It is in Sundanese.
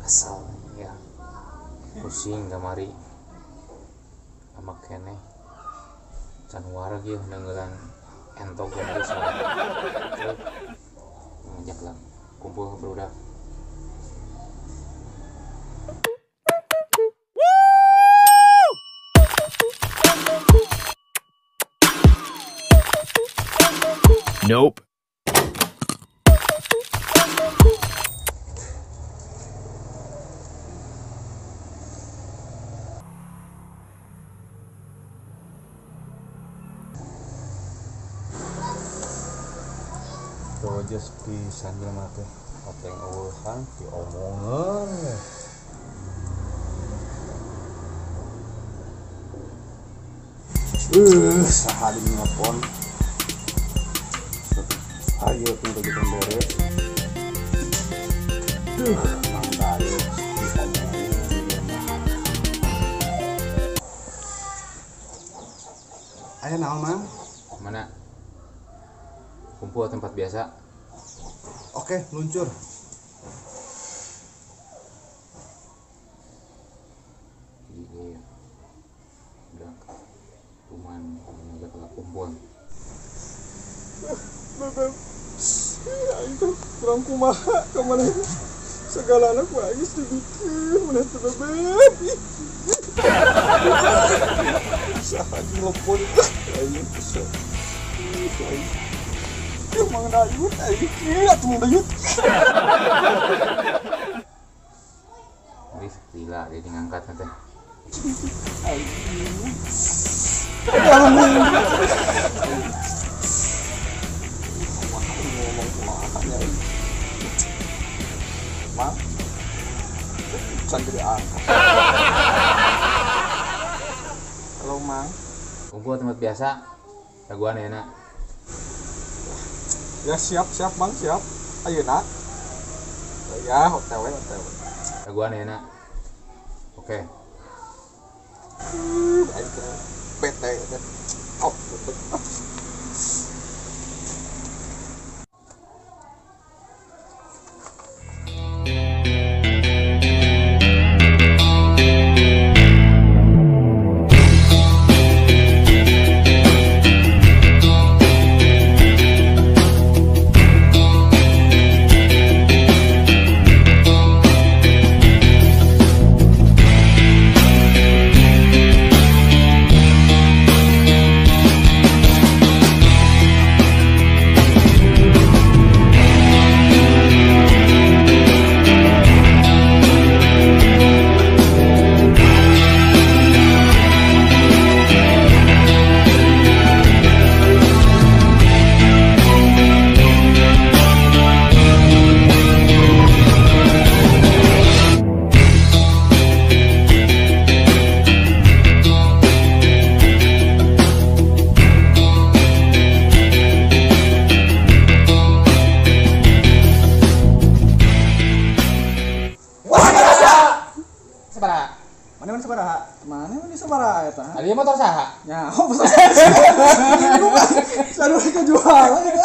Kesel ya. Pusing kamari. Amak keneh. Can wareg ieu neunggelan entog geus. Ngajak lah kumpul barudak. Nope. Rojas pisan jelema teh oteng eueuhan diomongan. Saha di nelpon. Ayo tunggu kita beres. Duh, Mang Dayo diomongin. Aya naon, Mang? Mana? Kumpul tempat biasa. Oke, luncur. Iya. Udah. Cuman ngajak lah kumpul. Bebek, aing teh kurang kumaha ka maneh. Segalana ku aing geus dibikin maneh teh bebek. Saha telepon aing kesel. Ih, Mang Dayut, aing kieu atuh Mang Dayut. Wih, gila dia ngangkat teh. Aing. Mang, can jadi angkat. Halo Mang. Kumpul tempat biasa. Raguan ya nak. Ya siap siap Mang siap. Ayo nak. Ya OTW OTW. Raguan ya nak. Oke. Ayo PT. Oh, betul. Mana mana sabaraha? Mana mana sabaraha eta? Ari motor saha? Nya, oh, saha. Saru kejual ya.